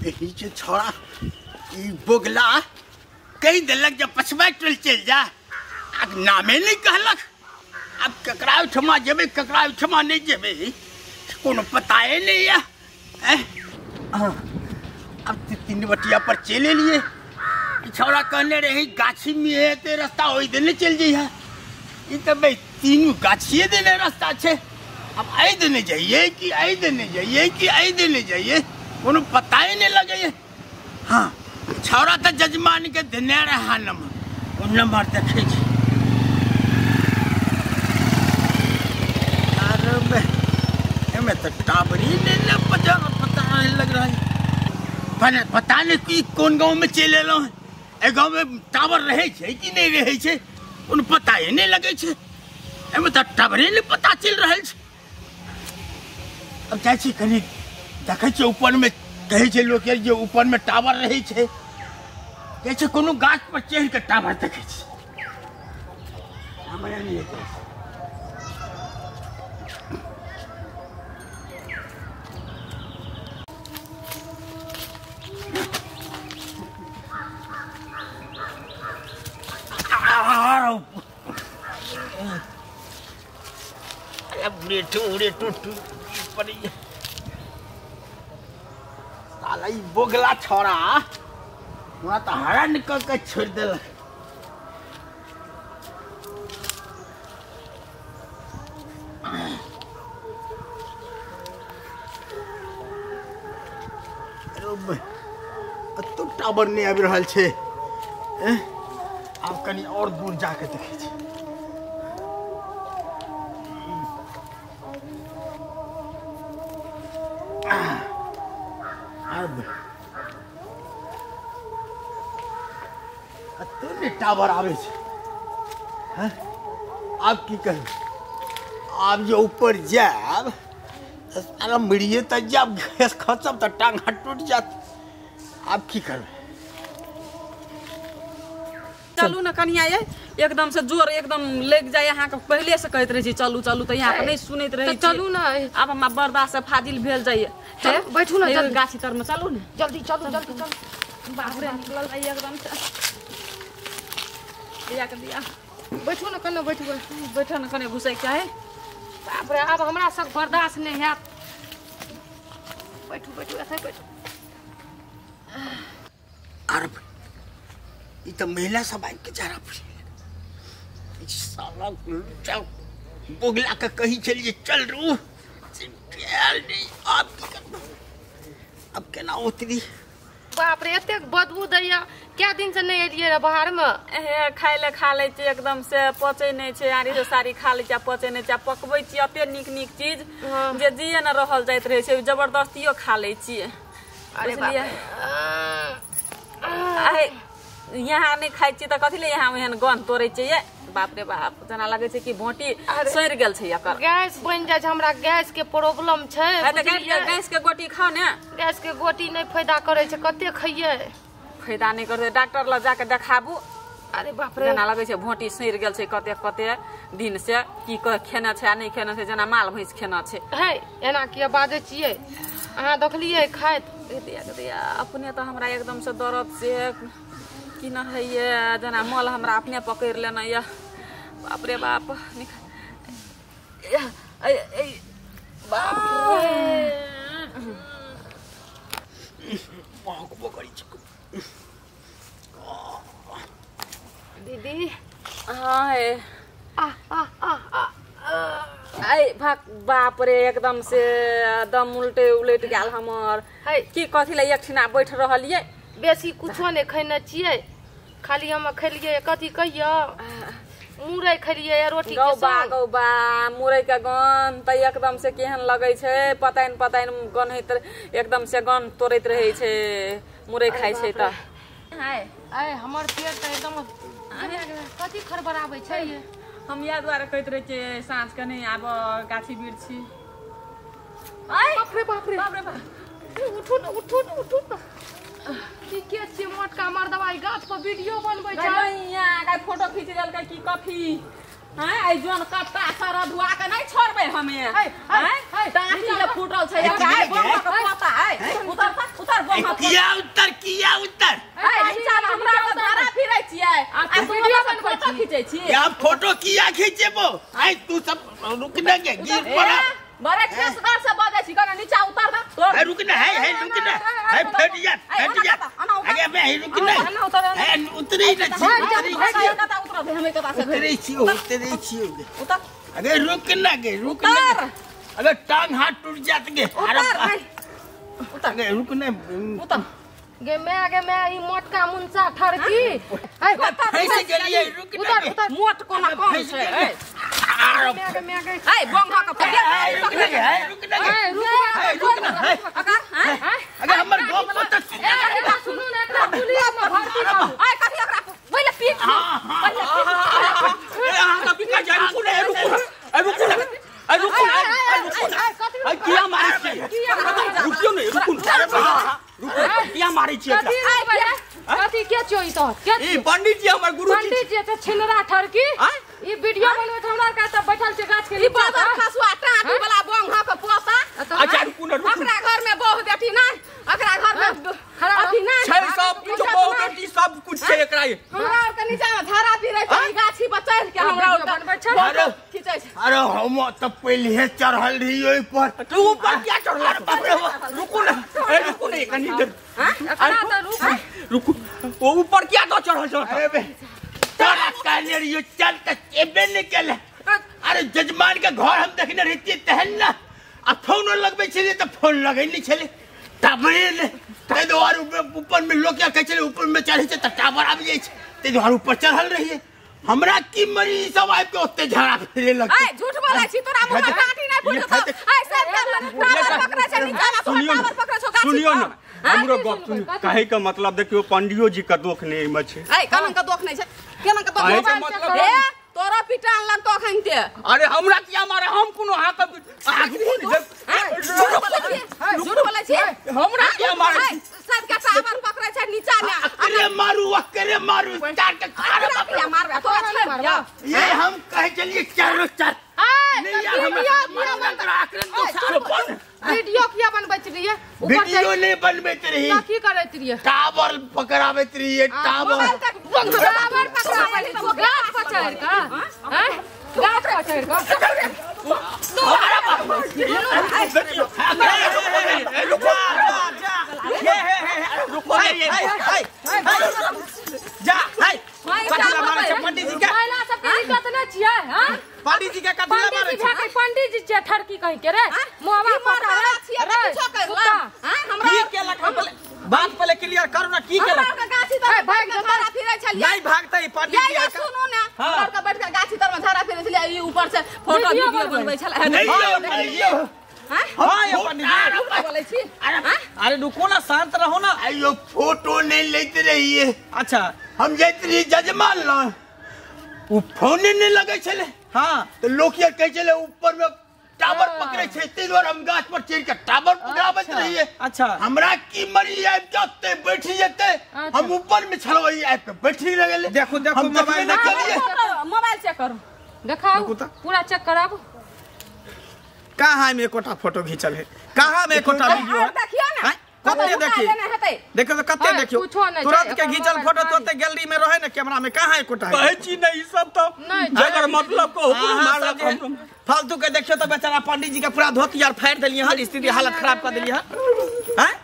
एही छै छौड़ा ई बोगला कहि देलक जे पछबा टोल चलि जा, आ नामे नहि कहलक। आब ककरा ओहिठमा जेबै ककरा ओहिठमा नहि जेबै कोनो पताए नहि यऽ। आब तीन बटिया पर चलि एलियै। ई छौड़ा कहने रही गाछी में हेतै रास्ता ओहि देने चलि जइहे, ई तऽ भाइ तीनू गाछिए देने रास्ता छै। अब एहि देने जइए कि एहि देने जइए कि एहि देने जइए, कोनो पताए नहि लगैए। हाँ छौड़ा तऽ जजमान के देने रहा नंबर, ओ नंबर देखै छी। अरे एहिमे तऽ टावरी नहि पता पता नहीं लग रहा है, पता नहीं कि कोन गाँव में चलि एलहुँ हँ। एहि गाँवमे टावर रहै छै कि नहि रहै छै कोनो पताए नहि लगै छै। एहिमे तऽ टावरे नहि पता चलि रहल छै। अब जाइ छी कनि देखै छियै ऊपरमे, कहै छै लोक जे ऊपरमे टावर रहै छै। जाइ छै कोनो गाछ पर चढ़ि कऽ टावर देखै छी, हमरा नहि हेतै। साला ई बोगला छौड़ा हमरा तऽ हरण कऽ के छोड़ि देलक। एतौ टावर नहि आबि रहल छै। आब कनि आओर दूर जाके देखै छी। टावर आबै छै। आब की कहू, आब जे ऊपर जायब साला मरिए तऽ जायब, गैस खसब तऽ टांग हाथ टूटि जायत। आब की करबै? चलू ने कनिया, ये एकदम से जोर एकदम लागि जाय। अहाँके पहिले से कहैत रहै छी चलू चलू, तऽ यहाँ नहि सुनैत रहै। चलू ने, आब हमरा बर्दाश्त से फाजिल भेल जाइए। बैठू ने गाछी तरमे, चलू ने जल्दी, चलू जल्दी चलू। बाप रे निकलल जाइए एकदम से। दिया के दिया, बैठू ने कने, बैठू बैठो ने कने, घुसै के है। बाप रे आब हमरा सब बर्दाश्त नहि हैत। बैठू बैठू एतै बैठू। अरे ई तऽ महिला सब आबि के जा रहा। साला बोगला के कही छलियै चल रू, आब की करबै, अब केना उतरी? बाप रे एतेक बदबू दैया, क्या दिन से नहीं एलियै रे बाहर में। हे खाय ले खा लै छी एकदम से पचै नहि छै। आरी से सारी खा लै छी, पचै नहि छै। पकबै छी एते नीक नीक चीज जे जिए ने रहल जाइत रहै छै, जबरदस्तियो खा लै छियै। अरे बाप रे, यहाँ नहि खाइ छियै तऽ कथी ले यहाँ एहन गन्ध तोड़ै छियै। बाप रे बाप, जेना लगै छै कि भोटी सड़ि गेल छै एकर। गैस बनि जाइ छै, हमरा गैस के प्रॉब्लम छै। गैस के गोटी खाउ ने। गैस के गोटी नहि फायदा करै छै, कते खइयै फायदा नहि करतै। डॉक्टर लग जाके देखाबू। अरे बाप रे, जेना लगै छै भोटी सड़ि गेल छै कते कते दिन से, की खेने छै आ नहि खेने छै, जेना माल भैंस खेना छै। हे एना किया बाजै छियै अहाँ? देखलियै खाइत दिया अपने तऽ हमरा एकदम से दर्द से की न होइए, जेना मल हमरा अपने पकड़ि लेने यऽ। बाप रे बाप, बाप दीदी। हाँ हे आ आ आ आ भाग। बाप रे एकदम से दम उलटे उलटि गेल हमर। की कथी लए एकठिना बैठ रहलियै? बेसी कुछो नहि खैने छियै, खाली हम खेलियै कथी कहियो मुरई खेलियै रोटी के गौबा गौबा। मुरई के गंध तऽ एकदम से केहन लगै छै, पताइन पताइन गन्हैत एकदम से गन्ध तोड़ैत रहै छै मुरई खाइ छै तऽ। आय हमर पेट तऽ एकदम कथी खड़बड़ाबै छै। हम इएह दुआरे कहैत रहै छियै साँझ के नहि आब गाछी बिरछी। बाप रे बाप रे बाप रे बाप, उठू ने उठू ने उठू ने। की के छियै मोटका मर्दवा, ई गाछ पर वीडियो बनबै छै। गैया गाय फोटो खींच देलकै की कथी? हैं आई जोन कट्टा सारा धुआ के नहीं छोड़बे हमें। हैं टाँकी जे फूटल छै एकरा बम के पता है। उतर उतर बंहा किया उत्तर किया उत्तर ए नीचा हमरा के धारा फिरै छियै आ तू वीडियो बनबै फोटो खींचै छी या फोटो किया खींचेबो आइ तू सब रुक ना गे गिर पड़ा बड़े ठेसगर से बजै छी कने नीचा उतर दे तोर है रुक ना है है रुक ना है फट जा फट जा आगे बे है रुक ना है उतरी ना छी उतरी छी उतरी छी उतर अरे रुक ना गे रुक ना अरे टांग हाथ टूट जात गे अरे उतर अरे रुक ना उतर गे मैं ई मोटका मुंचा ठरकी ए फैस गेलिए रुक ना उतर उतर मोट कोना कम छै ए मैं गे ए बंहा के रुक ना गे रुक ना गे रुक ना अगर हां अगर हमर गप त सुनू ना एकरा पुलिस में भर्ती करू ए कथि एकरा पहिले पीट हां ए अहाँ का पिका जाय रुकू ना रुकू ना रुकू ना रुकू ना रुकू ना ए किया मारै छी रुकियो ने रुकू रुकू किया मारै छी कथि के छो ई तो के ई पंडित जी हमर गुरुजी पंडित जी त छिनरा ठरकी ई वीडियो बनबैत हमरा का त बैठल छै गाछ के ई बाबर खसुआ टाटी वाला बंहा के पोता अच्छा रुकू ना रुकू ओकरा घर में बहु बेटी नै ओकरा घर में अथी नै छै सब कुछ बहु बेटी सब कुछ छै एकरा हमरा और के नीचा में धारा फिरै छै गाछी पर चढ़ के हमरा और बनबै छै अरे खींचै छै अरे हम त पहिले चढ़ल रही ओइ पर तू ऊपर किया चढ़ल बाप रे रुकू ना ए रुकू ने कनी देर एकरा त रुक रुकू ओ ऊपर किया तो चढ़ल छ अरे बे तोरा कहने रहियो चल त एबे नहीं केले अरे जजमान के घर हम देखने रहितियै तहन ना आ फोन लगबै छलियै त फोन लगै नहीं छलै टावरे ने ताहि दुआरे ऊपर में लोग क्या कहै छलै ऊपर में चढ़ै छै त टावर आबि जाइ छै ताहि दुआरे ऊपर चढ़ल रहियै हमरा की मरी ई सब आबि के ओते झड़ा फिरे लगतै ए झूठ बोलै छी तोरा मुँह में काटी नै फुटतौ ए सब टावर पकड़ै छै नीचा में तोरा टावर पकड़ै छौ गाछी सुनियो ना हमरो गप सुनियो कहे के मतलब देखियो पंडियो जी के दोख नै एमे छै ए केना के दोख नै छै केना के दोख मतलब ए तोरा पिटान लगतो अखन ते अरे हमरा किया मारे हम कोनो हाथ झूठ बोलै छी हमरा किया मारे सब के टावर पकड़ै छै नीचा में अकरे मारू अकरे मारू चार के अरे किया मारबे तोरा छोड़ दियो ये हम कहे चलिए चारो चार नहीं यार हमरा वीडियो किया बनबैत रहियै वीडियो नहीं बनबैत रही त की करैत रहियै टावर पकड़ाबैत रहियै टावर टावर पकड़ाबैत गाछ पर चढ़ि के हैं गाछ पर चढ़ि के रुको जा हाय कथी मारै छै पंडित जी के महिला सब के इज्जत नै छियै हां पंडित जी के कथी मारै छै पंडित जी छै ठरकी कहि के रे मोहवा पता छियै किछो कर हां हमरा की केलक बात पहले क्लियर करू ना की केलक हमरा के गाछी तर भाग झाड़ा फिरै छलियै नहीं भागतै पंडित जी सुनू ना हमरा के बैठ के गाछी तर में झाड़ा फिरै छलियै ई ऊपर से फोटो वीडियो बनबै छलै नहीं हां हां ये पंडित जी बोलै छी अरे रुको ना शांत रहो ना आयो फोटो नहीं लेते रहिए अच्छा हम जाइत रहिए जजमान ल उ फोने नहीं लगै छलै हां तो लोग ये कहै छलै ऊपर में टावर पकड़ै छै ताहि दुआरे हम गाछ पर चढ़ि के टावर पकड़ाबैत रहिए अच्छा हमरा की मरी आबि के ओते बैठ जेतै हम ऊपर में छलबै आबि के बैठी लगलै देखो देखो मोबाइल मोबाइल चेक करू देखाउ पूरा चेक कराबू कहाँ में एकोटा फोटो घिचल है कहाँ में एकोटा वीडियो है देखियो ना कते देखियो देखो तो कते देखियो तुरंत के घिचल फोटो तोते गैलरी में रहे ना कैमरा में कहाँ एकोटा है कहै छी नहीं सब तो जगर मतलब को मारलक फालतू के देखियो तो बेचारा पंडित जी के पूरा धोती आर फाड़ देलिए हन स्थिति हालत खराब कर देलिए हन हैं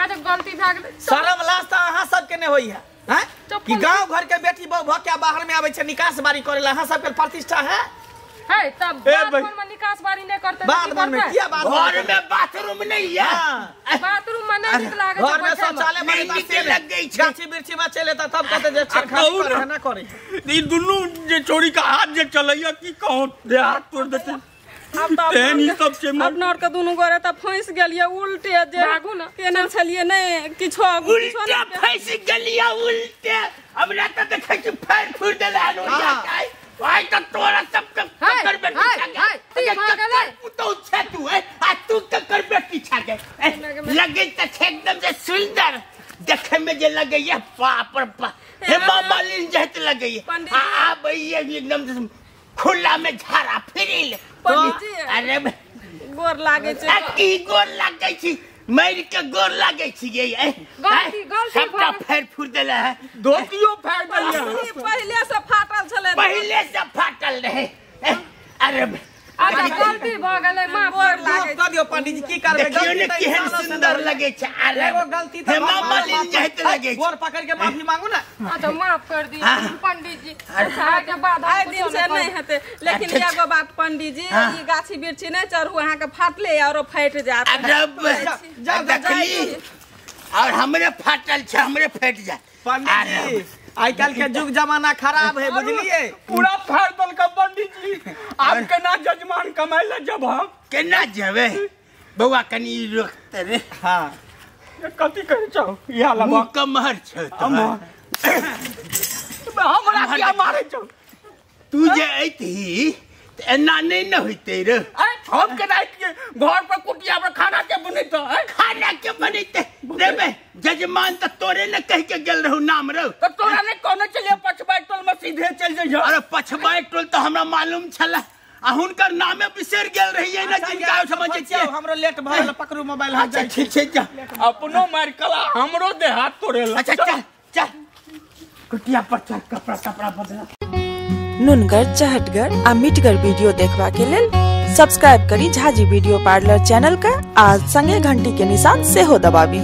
अरे गलती भए गेलै शरम लाज त अहाँ सब के नै होई है हैं कि गांव घर के बेटी बहु भ के बाहर में आबै छै निकास बारी करेला अहाँ सब के प्रतिष्ठा है है तब बाद में निकास बारी नहीं करते बाद में किया बाद घर में बाथरूम नहीं है बाथरूम में नहीं निक लागे घर में शौचालय में लग गई छै गाछी वृक्षी में चले त तब कहते जे छेड़खानी करे ना करे ई दुनू जे चोरी का हाथ जे चलैया की कहूं दे हाथ तोड़ देते अब त तेन ई सब छै अपना और के दुनू गोरे त फंस गेलिए उल्टे जे भागू ना केना छलिए नहीं किछो उल्टे फंस गेलिए उल्टे हमरा त देखै छी फाड़ फुड़ देला हन भाई तो तोरा सब के ककर बेटी छा गए पुतौ छे तू है आ तू ककर बेटी छा गए लगे त छे एकदम जे सुंदर देखे में जे लगे ये बाप रे बाप हे मामा लीन जहत लगे आ आ भैया एकदम खुला में झाड़ा फिरिल पंडित जी अरे गोर लागे छै आ की गोर लागे छी मारि के गोर लागै छियै। गलती गलती सबटा फाड़ि फूड़ देले है, धोतियो फाड़ि देलियै। पहिले से फाटल छलै, पहिले से फाटल रहे। अरे अच्छा गलती भ गेलै, माफ कर माफ कर दियौ पंडित जी। की करबै, देखियौ ने केहन सुंदर लगै छै। अरे एगो गलती त हेमा मालिनी जाइत लगै छै। गोर पकड़ के माफी मांगू ना। अच्छा माफ कर दियौ पंडित जी। अच्छा के बाद आइ दिन से नहीं हेतै। लेकिन एगो बात पंडित जी, ई गाछी वृक्षी नहीं चढ़ू, अहाँ के फाटले आरो फाटि जात। देखली और हमरे फाटल छै, हमरे फाटि जात। पंडित जी आइ काल्हि के जुग जमाना खराब है, बुझलिए। पूरा फाड़ देलकै पंडित जी। आब केना जजमान कमाय ले जब हम केना जेबै बौआ? कनी रोकते रे। हां कथी कहै छौ? इहा लबा मुँह कमहर छौ हमरा किया मारै छौ? तू जे ऐतही त एना नहि ने होइतै रे। हम केना ऐतियै? घर पर कुटिया पर खाना के बनेतै? खाना के बनेतै रे? जजमान त तोरे ने कह के गेल रहू नाम रौ। त तोरा ने कहने चलिए पछबाइ टोल में सीधे चल जइयो। अरे पछबाइ टोल त हमरा मालूम छला, आ हुनकर नामे बिसरि गेल रहियै ने, जिनका समझै छियै। हमरो लेट भ गेल, पकड़ू मोबाइल। अच्छा ठीक छै, जा। अपनो मारि कला हमरो देह हाथ तोड़ेला। अच्छा चल चल कुटिया पर चल, कपड़ा कपड़ा बदला। नुनगर, चहटगर आ मिठगर वीडियो देखबा के लेल सब्सक्राइब करी झाजी वीडियो पार्लर चैनल के आ संगे घंटी के निशान सेहो दबाबी।